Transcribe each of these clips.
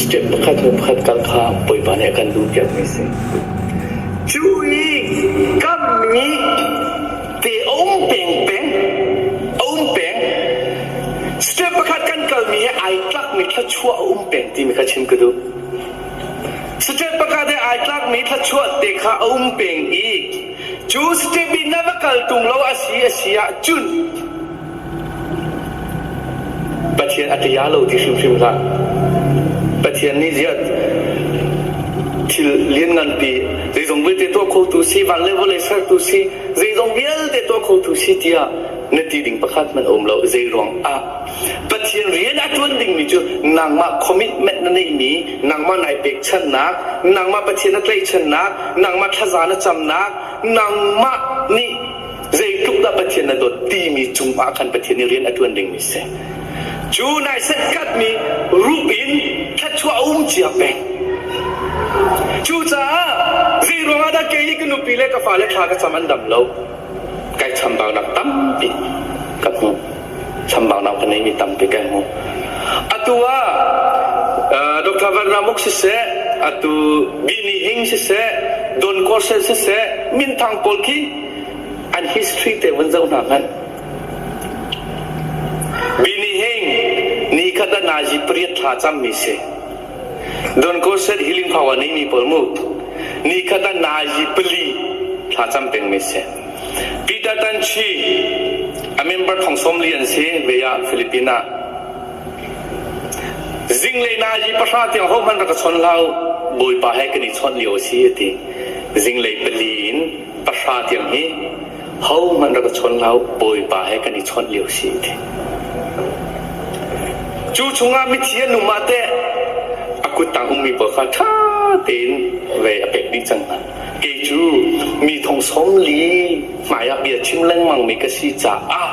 Step pakhat hnu pakhat kal kha Bawipa nih a kan duhpiakmi a si. Cu i kammi te a um peng peng, a um peng. Step pakhat kan kalmi he ai tlakmi thluachuah a um peng timi kha chim ka duh. Step pakhat he ai tlakmi thluachuah te kha a um peng i cu step i na va kal tung lo a si a si ahcun Pathian a ṭia lo ti hrimhrim hlah. Pathian nih ziah thil liannganpi zeizong vialte tuah khotu si, van le vawlei sertu si, zeizong vialte tuah khotu si tiah na ti ding pakhat hmanh a um lo. Zei ruang ah? Pathian rian a ṭuan dingmi cu nangmah commitment na neihmi, nangmah nai pekchanhnak, nangmah Pathian na tlaihchannak, nangmah thlaza na camnak, nangmah nih Zeitluk dah Pathian na dawt timi cungah khan Pathian nih rian a ṭuan dingmi si. Cu nai setkatmi rup in thluachuah a um cia peng. Cucaah zei ruangah dah kei hi ka nupi le ka fale thla ka cam an dam lo? Kai chambaunak tampi ka hmu. Chambaunak ka neimi tampi ka hmu. Atu ah Dr. Van Ramuk siseh, atu Bini Hing siseh, Don Korsen siseh, minthang pawl khi an history te vun zoh hna hmanh. Bini Hing ni khat ah nazi pariat thla cammi si. Don Korset healing power neimi pawl mu. Ni khat ah nazi pali thla cam pengmi si. Peter Tan Chi a member thong sawm li an si ve ah Philippines ah. Zinglei nazi pahra tiang hohmanh rak ka chawn hlah u. Bawipa he kan i chawnh lio a si a ti. Zinglei pali in pahra tiang hi hohmanh rak ka chawn hlah u. Bawipa he kan i chawnh lio a si a ti. Cu chungah mithi an um ah teh a kuttang ummi pawl kha ṭha tein vei a pek dih cang hna. Kei cu mi thong 40 hmaiah bia chim lengmangmi ka si caah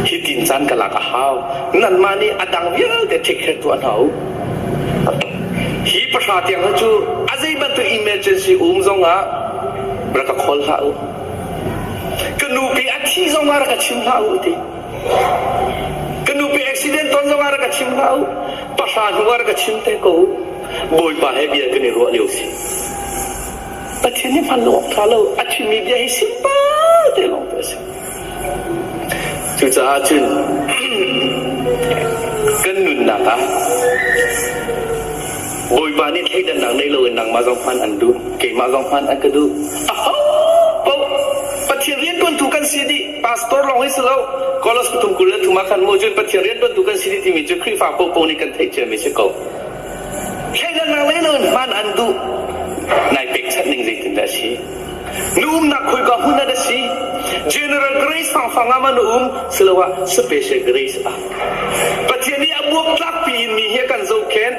hitin caan ka lak a hau. Nanmah nih a dang vialte take care tuah hna u. Hi pahra tiang hi cu a zei bantuk emergency um zongah rak ka call hlah u. Ka nupi a thi zongah rak ka chim hlah u ti. Ka nupi accident ton zongah rak ka chim hlah u. Pahra hnu ah rak ka chim te ko u. Bawipa he bia kan i ruah lio si. Pathian nih hman lo awk ṭha lo. A chimmi bia hi simple te lawng te a si. Cucaah cun kan nunnak ah Bawipa nih thleidannak nei loin nangmah zong hman an duh, keimah zong hman an ka duh. Aho paoh Pathian rianṭuantu kan si dih. Pastor lawng hi si lo. Kolos pathum 23 ah khan mu cun Pathian rianṭuantu kan si dih timi cu Khrihfa paohpaoh nih kan theih ciami si ko. Thleidannak nei loin hman an duh. Nai pekchanh ning zeitindah a si? Na umnak khoika hmun ah dah si? General Grace fangfang ah ma na um? Siloah Special Grace ah. Pathian nih a buaktlakpi in mi hi a kan zohkhenh.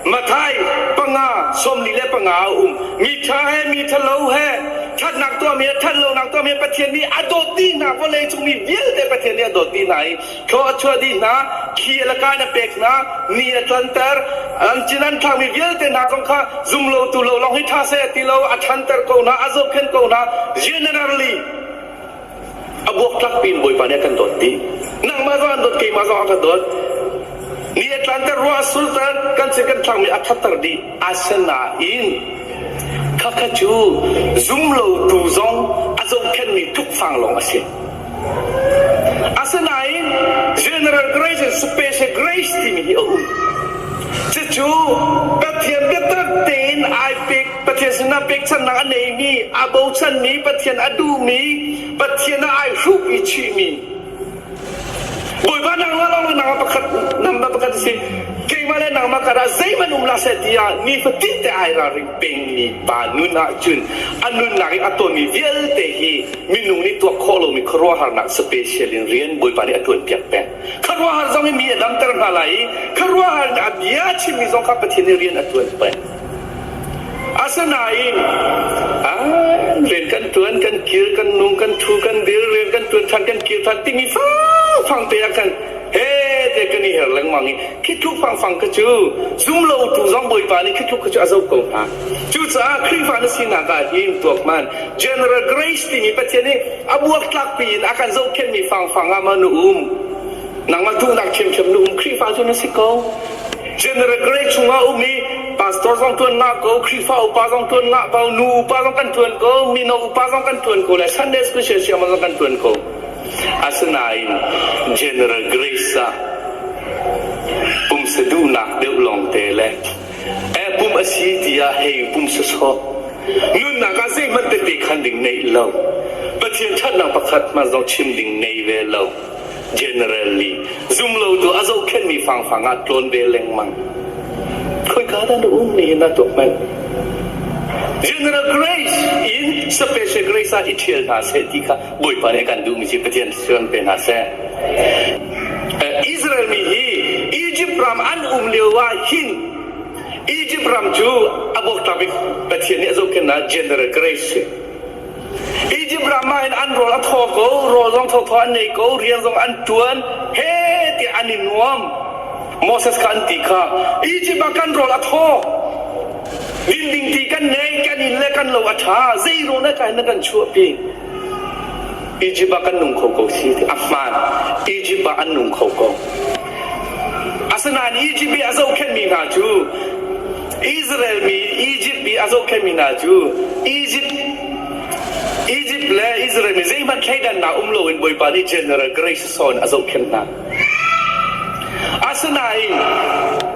Mathai panga 45 a um. Mi ṭha he mi ṭhalo he ṭhatnak tuahmi he ṭhatlonak tuahmi he Pathian nih a dawt dih hna. Vawlei cung mi vialte Pathian nih a dawt dih hna i thlawh a chuah dih hna, thli a lakai a pek hna, ni a ṭuanter, an cin an thlakmi vialte hna zong kha zumlotu lo lawng hi ṭha seh ti lo a ṭhanter ko hna, a zohkhenh ko hna. Generally a buaktlak piin Bawipa nih a kan dawt dih. Nangmah zong an dawt, keimah zong a ka dawt. Ni a tlanter, ruah a sulter, kan cin kan thlakmi a thatter dih. Asinain khakha cu zumlotu zong a zohkhenhmi tlukfang lawng a si. Asinain General Grace and Special Grace timi hi a um. Cucu Pathian biatak tein ai pek, Pathian sinah pekchanhnak a neimi, a bochanmi, Pathian a duhmi, Pathian ah ai hrup i chihmi. Bawipa nangmah lawng nangmah pakhat nangmah pakhat a si. Keimah le nangmah karah zeihmanh um hlah seh tiah nifatin te ai ralring pengmi pa nun ahcun a nunnak i a tonmi vialte hi minung nih tuak khawh lomi khuaruahharnak special in rian Bawipa nih a ṭuanpiak peng. Khuaruahhar zong in mi a damter hna lai i khuaruahhar in a bia a chimmi zong kha Pathian nih rian a ṭuan peng. Asinain rian kan ṭuan, kan kir, kan nung, kan ṭhu, kan dir, rian kan ṭuan ṭhan, kan kir ṭhan timi fangfang te ah khan he te kan i her lengmang i khi tluk fangfang kha cu zumlotu zong Bawipa nih khi tluk kha cu a zoh ko hna. Cucaah Khrihfa na sinak ah hin tuak hman General Grace timi Pathian nih a buaktlakpi in a kan zohkhenhmi fangfang ah ma na um. Nangmah duhnak ṭhiamṭhiam na um Khrihfa cu na si ko. General Grace chungah um i pastor zong tuan ngah ko, Khrihfa upa zong tuan ngah ko, nu upa zong kan tuan ko, mino upa zong kan tuan ko le Sunday School siamsiam zong kan tuan ko. Asinain General Grace ah pumsa duhnak deuh lawngte le eh pum a si tiah hei pum sawsawh nunnak ah zeihmanh tete khan ding neih lo Pathian ṭhatnak pakhat hmanh zong chim ding nei ve lo generally zum lo tu a zohkhenhmi fangfang ah tlawn ve lengmang khoika dah na um ni na tuak manh General Grace in special grace ah i ṭhial hna seh ti kha Bawipa nih a kan duhmi cu Pathian suan pe hna seh. Israel mi hi Egypt ram an um lio ah hin Egypt ram cu a bawktlak bik Pathian nih a zohkhenhnak General Grace si. Egypt ram ah hin an rawl a thaw ko, rawl zong thawthaw an nei ko, rian zong an ṭuan, he tiah an i nuam. Moses kha an ti kha, Egypt ah kan rawl a thaw, din ding ti kan nei, kan inn le kan lo a ṭha, zei rawl na kai na kan chuahpi. Egypt ah kan nung kho ko si ti a hmaan. Egypt ah an nung kho ko. Asinain Egypt i a zohkhenhmi hna cu Israel mi Egypt i a zohkhenhmi hna cu Egypt Egypt le Israel mi zeihmanh thleidannak um loin Bawipa nih General Grace sawn a zohkhenh hna. Asinain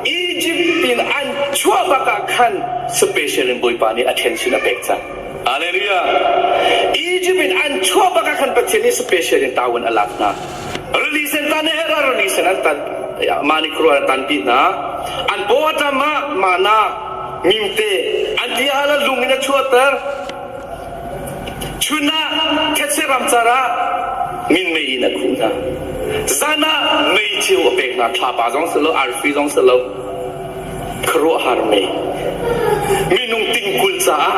Egypt in an chuah bak ah khan special in Bawipa nih attention a pek cang. Hallelujah. Egypt in an chuah bak ah khan Pathian nih special in tawin a lak hna. Rili sen tan he ra rili sen an tan mah nih khuaruah an tanpi hna. An paw a ṭam ah mana mimte an ti ah lung in a chuahter. Chun ah thetse ramcar ah minmei in a khuh hna. Zan ah meiceu a pek hna. Thlapa zong si lo, arfi zong si lo. Khuaruahhar mei. Minung tingkul caah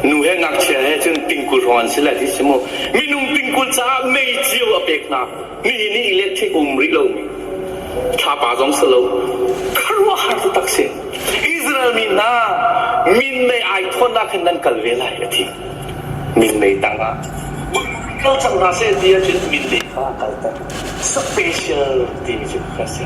nu he ngakchia he cun tingkul hrawng an si lai ti si mu. Minung tingkul caah meiceu a pek hna. Nihin ni electric um rih lomi. Thlapa zong si lo. Khuaruahhar taktak si. Israel mi hna minmei ai thawnnak hin nan kal ve lai a ti. Minmei tangah kal cang hna seh ti ahcun minmei kha a kalter. Special timi cu kha si.